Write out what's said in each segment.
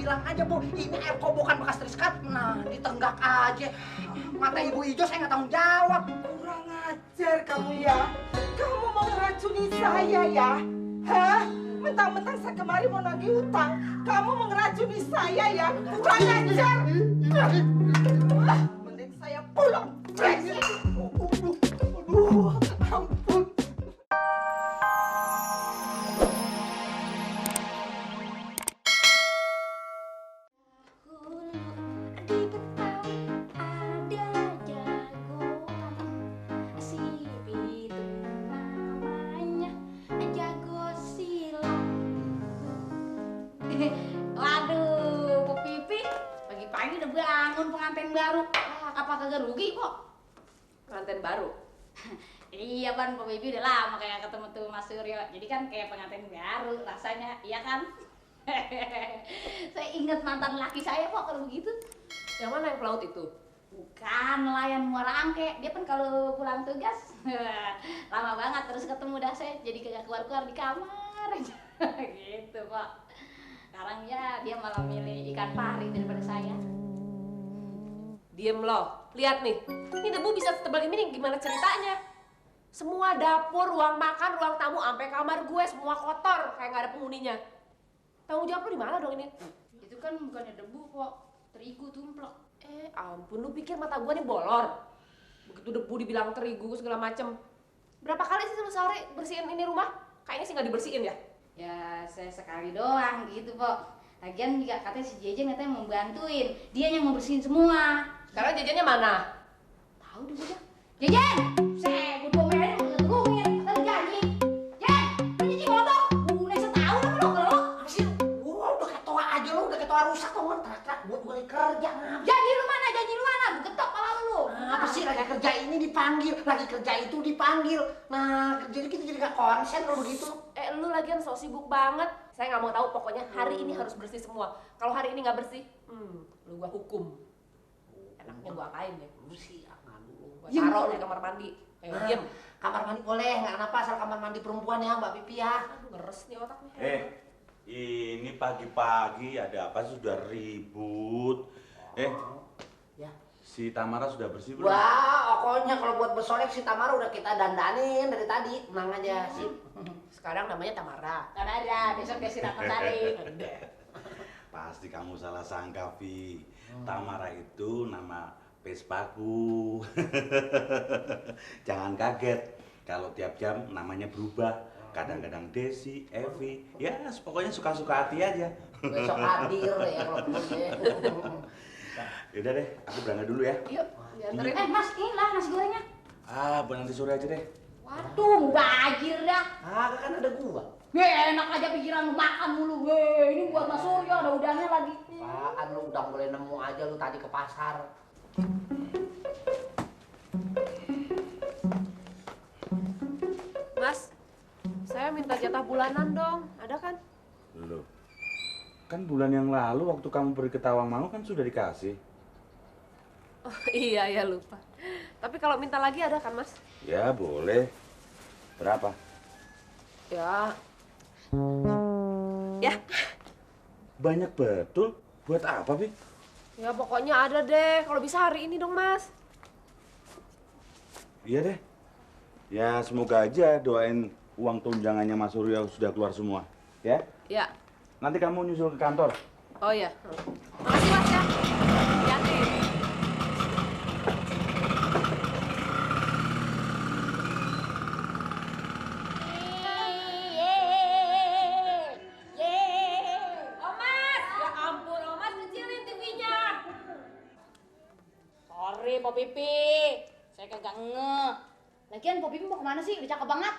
bilang aja Bu, ini air kobokan bekas teriskat. Nah, ditenggak aja. Mata ibu hijau saya nggak tanggung jawab. Kurang ajar kamu ya. Kamu mau ngeracuni saya ya? Hah? Mentang-mentang saya kemari mau nagih utang, kamu mau ngeracuni saya ya? Kurang ajar. Mending saya pulang. Brengsek. Ampun. Waduh, Bu Pipi, pagi-pagi udah bangun pengantin baru. Apa kagak rugi kok? Pengantin baru? Iya Ban, Bu Pipi udah lama kayak ketemu tuh Mas Suryo. Jadi kan kayak pengantin baru rasanya, iya kan? Saya ingat mantan laki saya kok kalau begitu. Yang mana yang pelaut itu? Bukan nelayan Muara Angke. Dia kan kalau pulang tugas lama banget terus ketemu dah saya jadi kagak keluar-keluar di kamar aja. Gitu, Pak. Sekarang ya dia malah milih ikan pari daripada saya. Diem loh, lihat nih. Ini debu bisa setebal ini gimana ceritanya? Semua dapur, ruang makan, ruang tamu, sampai kamar gue semua kotor kayak nggak ada penghuninya. Tanggung jawab lu di mana dong ini? Itu kan bukannya debu kok, terigu tumplek. Ampun, lu pikir mata gue nih bolor? Begitu debu dibilang terigu segala macem. Berapa kali sih lu sehari bersihin ini rumah? Kayaknya sih nggak dibersihin ya? Ya saya sekali doang gitu Pok. Lagian juga katanya si Jejen katanya mau bantuin. Dia yang mau bersihin semua. Sekarang jajannya mana? Tahu deh dia. Jejen! Saya gue domelin mau ngeterungin. Tadi janji. Jen! Lu nyuci motor. Gue setahun apa lo kalau? Apa sih? Wah, udah kayak toa aja lu, udah kayak toa rusak tuh kan. Terak-terak buat gue kerja ngapa? Janji lu mana? Janji lu mana? Gue ketok kepala lu. Apa sih lagi kerja ini dipanggil, lagi kerja itu dipanggil. Nah, jadi kita jadi gak konsen kalau begitu. Lu lagian so sibuk banget. Saya nggak mau tahu, pokoknya hari ini harus bersih semua. Kalau hari ini nggak bersih, lu gua hukum. Enaknya gua apain ya? Bersih, aduh. Gua taruh lu di kamar mandi. Nah, Diem. kamar mandi boleh, nggak kenapa asal kamar mandi perempuan ya Mbak Pipi ya. Aduh, ngeres nih otak nih. Ini pagi-pagi ada apa sudah ribut? Ya. Si Tamara sudah bersih belum? Wah, pokoknya kalau buat bersolek si Tamara udah kita dandanin dari tadi. Tenang aja sih. Sekarang namanya Tamara. Kan ada, besok dia siram sari. Pasti kamu salah sangka, Vi. Tamara itu nama Vespaku. Jangan kaget kalau tiap jam namanya berubah. Kadang-kadang Desi, Evi, ya pokoknya suka-suka hati aja. Besok hadir ya kalau perlu. Yaudah deh, aku berangkat dulu ya. Yuk, dianterin. Mas, inilah nasi gorengnya. Buat nanti sore aja deh. Waduh, bajir dah. Kan ada gua. Enak aja pikiran lu makan mulu. Ini buat Mas Suryo, ada udangnya lagi. Apaan lu udah boleh nemu aja lu tadi ke pasar. Mas, saya minta jatah bulanan dong. Ada kan? Loh, kan bulan yang lalu waktu kamu pergi ke Tawangmangu kan sudah dikasih. Oh iya, ya lupa. Tapi kalau minta lagi ada kan, Mas? Ya boleh. Berapa? Ya. Ya. Banyak betul. Buat apa, Pi? Ya pokoknya ada deh. Kalau bisa hari ini dong, Mas. Iya deh. Ya semoga aja doain uang tunjangannya Mas Suryo sudah keluar semua. Ya? Ya. Nanti kamu nyusul ke kantor. Oh iya. Makasih, Mas ya. Hati-hati. Sorry, Po Pipi. Saya kagak ngeh. Lagian Po Pipi mau kemana sih? Udah cakep banget.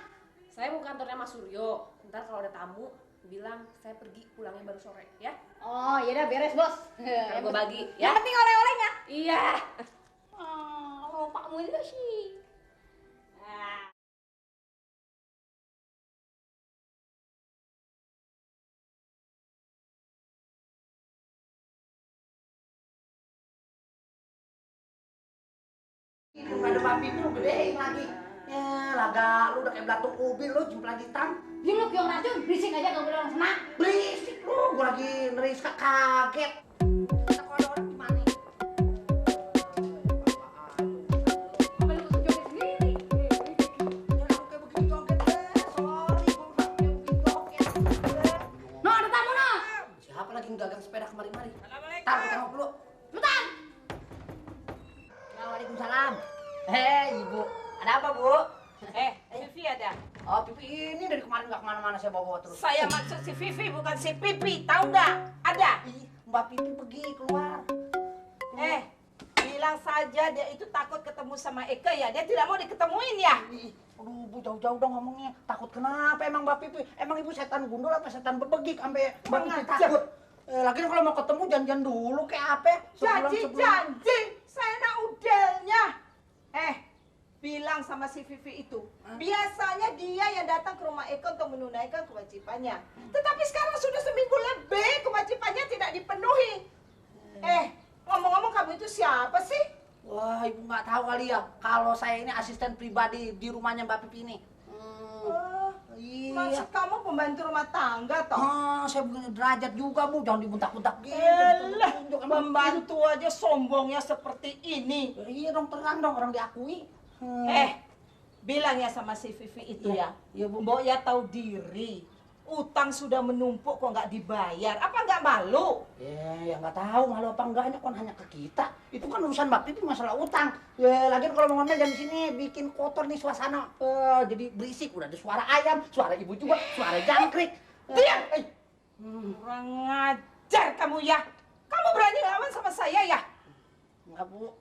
Saya mau kantornya Mas Suryo. Ntar kalau ada tamu, bilang saya pergi pulangnya baru sore, ya? Oh, iya dah beres, Bos. Karena gue bagi, Yang ya? penting oleh-olehnya. Iya. Lupa mulu sih. Ada papi pun gedein lagi. Ya, gelaga lu udah kayak belatung ubi lu jempladitan. Dia lu kiong racun, berisik aja gak boleh orang senang. Berisik lu, gua lagi neris kaget. Kita kalau ada orang gimana? Apa lu joget sendiri? Ya aku kayak begini joget deh, sorry gua nggak kayak begini joget. No, ada tamu no. Siapa lagi nggagang sepeda kemari-mari? Tar, gua tengok dulu. Cepetan. Waalaikumsalam. Hei ibu, ada apa bu? Vivi ada. Oh Pipi ini dari kemarin nggak kemana-mana saya bawa terus. Saya maksud si Vivi bukan si Pipi, tahu nggak? Ada. Ih, Mbak Pipi pergi keluar. Bilang saja dia itu takut ketemu sama Eke ya. Dia tidak mau diketemuin ya. Ih, aduh bu jauh-jauh dong ngomongnya. Takut kenapa emang Mbak Pipi? Emang ibu setan gundul apa setan bebegik sampai Mbak Pipi Mengajar. takut? Lagian kalau mau ketemu janjian dulu kayak apa? Janji, saya nak udelnya. Bilang sama si Vivi itu, biasanya dia yang datang ke rumah Eko untuk menunaikan kewajibannya. Tetapi sekarang sudah seminggu lebih kewajibannya tidak dipenuhi. Ngomong-ngomong kamu itu siapa sih? Wah ibu nggak tahu kali ya. Kalau saya ini asisten pribadi di rumahnya Mbak Pipi ini. Iya. Maksud kamu pembantu rumah tangga toh? Saya bukan derajat juga bu, jangan dibuntak-buntak gitu. Elah, Ditunjuk-tunjuk. Emang pembantu aja sombongnya seperti ini. Iya dong, terang dong orang diakui. Bilang ya sama si Vivi itu ya. Iya bu. Mbok ya tahu diri. Utang sudah menumpuk kok nggak dibayar. Apa nggak malu? Ya nggak tahu malu apa enggaknya kan hanya ke kita. Itu kan urusan Mbak Pipi masalah utang. Ya lagian kalau mau ngomel jangan di sini bikin kotor nih suasana. Jadi berisik udah ada suara ayam, suara ibu juga, suara jangkrik. Diam! Kurang ngajar kamu ya. Kamu berani ngelawan sama saya ya? Enggak bu.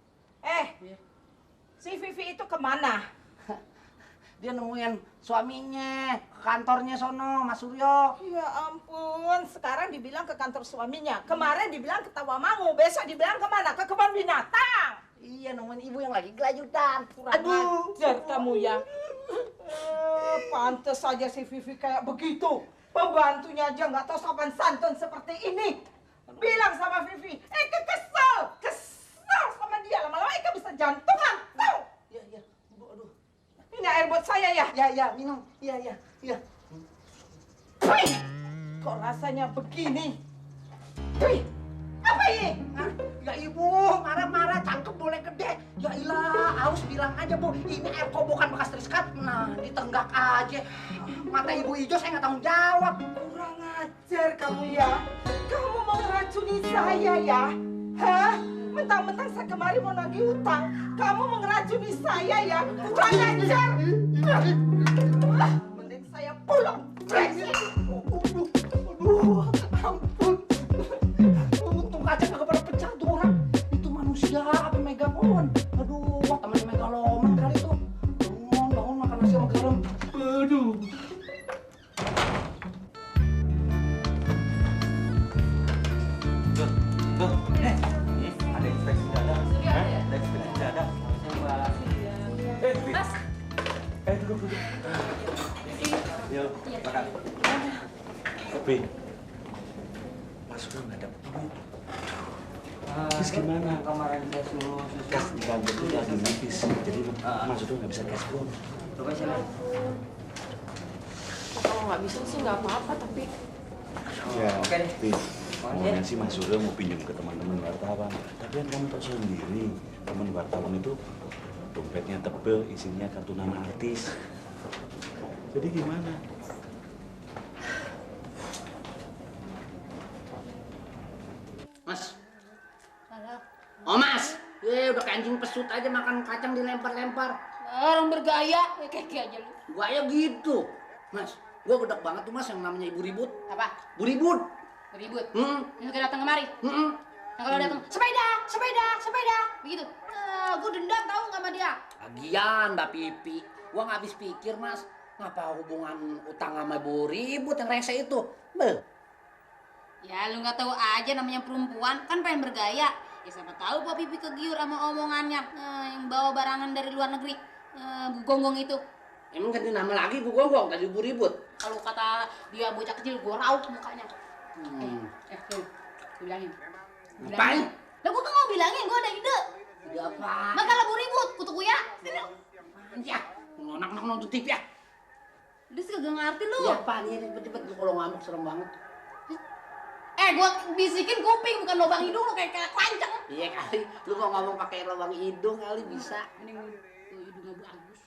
Si Vivi itu kemana? Dia nemuin suaminya ke kantornya sono, Mas Suryo. Ya ampun, sekarang dibilang ke kantor suaminya. Kemarin dibilang ke Tawamangu, besok dibilang kemana? Ke kebun binatang. Iya nemuin ibu yang lagi gelayutan. Kurang ngajar kamu ya. Pantes saja si Vivi kayak begitu. Pembantunya aja nggak tahu sopan santun seperti ini. Bilang sama Vivi, kesel sama dia. Lama-lama Eka bisa jantungan, tahu? Iya. Bu, aduh. Ini air buat saya ya. Ya, minum. Iya. Wih, kok rasanya begini? Wih, apa ini? Hah? Ya ibu, marah-marah, cangkep boleh gede. Ya ilah, haus bilang aja bu, ini air kobokan bekas teriskat. Nah, ditenggak aja. Mata ibu hijau saya nggak tanggung jawab. Kurang ajar kamu ya. Kamu mau ngeracuni saya ya? Hah? Mentang-mentang saya kemarin mau nagih utang, kamu mau ngeracuni saya ya? Kurang ajar. Mending saya pulang. Brengsek. Aduh, ampun. Untung kaca kagak pada pecah tuh orang. Itu manusia apa megaphone? Aduh, temen megaloman kali tuh. Bangun makan nasi sama garam. Aduh. Ada inspeksi dada. Ada inspeksi dada. Mas, Duduk. Yuk, makan. Kopi. Mas udah nggak dapet duit. Terus gimana? Kemarin saya suruh Kas di kantor itu lagi nipis, jadi Mas udah nggak bisa cash flow. coba sini. kalau nggak bisa sih nggak apa-apa, tapi Ya, Oke deh. Pi, maunya sih Mas Suryo mau pinjam ke teman-teman wartawan. Tapi kan kamu tahu sendiri, teman wartawan itu dompetnya tebel, isinya kartu nama artis. Jadi gimana? Mas. Oh mas, udah kayak anjing pesut aja makan kacang dilempar-lempar. Orang bergaya, kayak aja lu. Gaya gitu. Mas, gua gedek banget tuh mas yang namanya Ibu Ribut. Apa? Bu Ribut. Ribut. Hmm. Yang suka datang kemari. Hmm. Yang kalau datang, sepeda, begitu. Gue dendam tahu nggak sama dia. Lagian Mbak Pipi, gua nggak habis pikir mas. Ngapa hubungan utang sama Bu Ribut yang rese itu? Bel. Ya lu nggak tahu aja namanya perempuan kan pengen bergaya. Ya siapa tahu Pak Pipi kegiur sama omongannya yang bawa barangan dari luar negeri. Bu Gonggong itu. Emang ganti nama lagi Bu Gonggong tadi Bu Ribut. Kalau kata dia bocah kecil gue rauk mukanya. Tuh, gue bilangin. Ngapain? Lah gue kan mau bilangin, gue ada ide. Ide apa? Makalah Bu Ribut, kutu kuya. Ya, anak-anak nonton TV ya. Dia kagak ngerti lu. Ya apa nih cepet-cepet lu kalau ngamuk serem banget. Gua bisikin kuping bukan lubang hidung lu kayak keranjang. Iya kali, lu mau ngomong pakai lubang hidung kali bisa. Mending hidungnya bagus.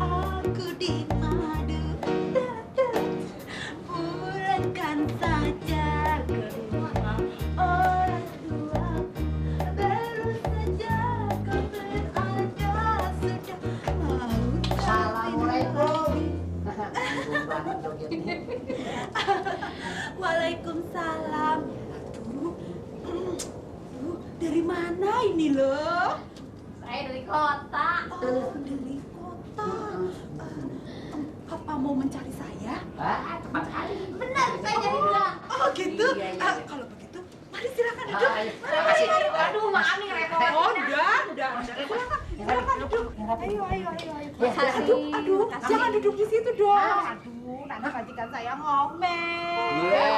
Aku di madu pulang saja ke rumah orang tuaku. Baru saja kau berada sudah mau. Assalamualaikum. Waalaikumsalam. Dari mana ini loh? Saya dari kota. Oh, dari kota. Apa mau mencari saya? Tepat sekali. Benar, saya jadi dua. Oh gitu? Iya, iya, iya. Kalau begitu, mari silakan duduk. Terima kasih. Aduh, maaf nih repot. Oh, udah. Silakan duduk. Ayo. Aduh, jangan duduk di situ dong. Aduh, nanti majikan saya ngomel. Iya.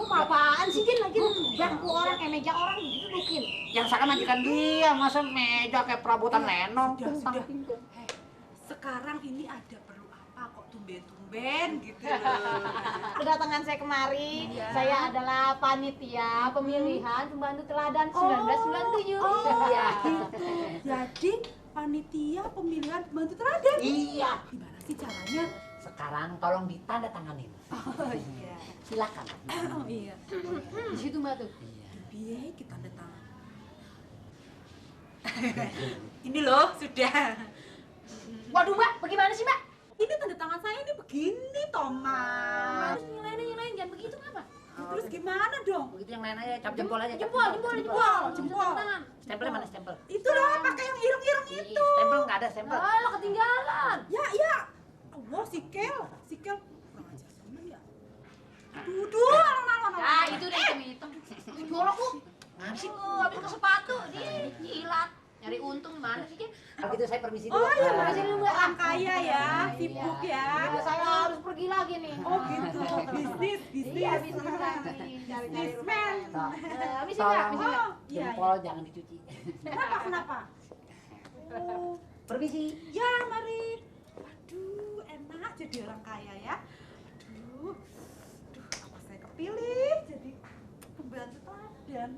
Apaan sih Jin lagi bangku orang kayak meja orang didudukin. Yang sana majikan dia, masa meja kayak perabotan lenong. Sudah. Sekarang ini ada perlu apa kok tumben-tumben gitu loh. Kedatangan saya kemari, saya adalah panitia pemilihan pembantu teladan 1997. Iya. Jadi panitia pemilihan pembantu teladan. Iya. Gimana sih caranya? Sekarang tolong ditandatanganin. Oh iya. Silakan. Oh iya. Di situ Mbak tuh. Biar kita tanda tangan. Ini loh sudah. Waduh Mbak, bagaimana sih Mbak? Ini tanda tangan saya ini begini Thomas. Harus nyelain jangan begitu kenapa? Terus gimana dong? Begitu yang lain aja, cap jempol aja. cap Jempol. Jempol. Tangan. Stempelnya mana stempel? Itu loh pakai yang ireng-ireng itu. Stempel nggak ada stempel. Lo ketinggalan. Ya. Allah, sikel. Kurang ajar sama ya. Aduh, alon-alon. Nah, itu udah hitam-hitam. Jorok lu. Ngapsin. Habis ke sepatu, dia jilat. Nyari untung gimana sih, Jin? Kalau gitu saya permisi dulu. Oh iya, Permisi dulu, Mbak. orang kaya ya, sibuk ya. Iya, saya harus pergi lagi nih. Oh gitu, bisnis. Iya, bisnis lagi. Cari-cari Bisnismen. Habis Mbak, habis Mbak. Oh, iya. Jempol jangan dicuci. Kenapa? Oh, Permisi. ya mari. Aduh, enak jadi orang kaya ya. Aduh, apa saya kepilih jadi pembantu teladan.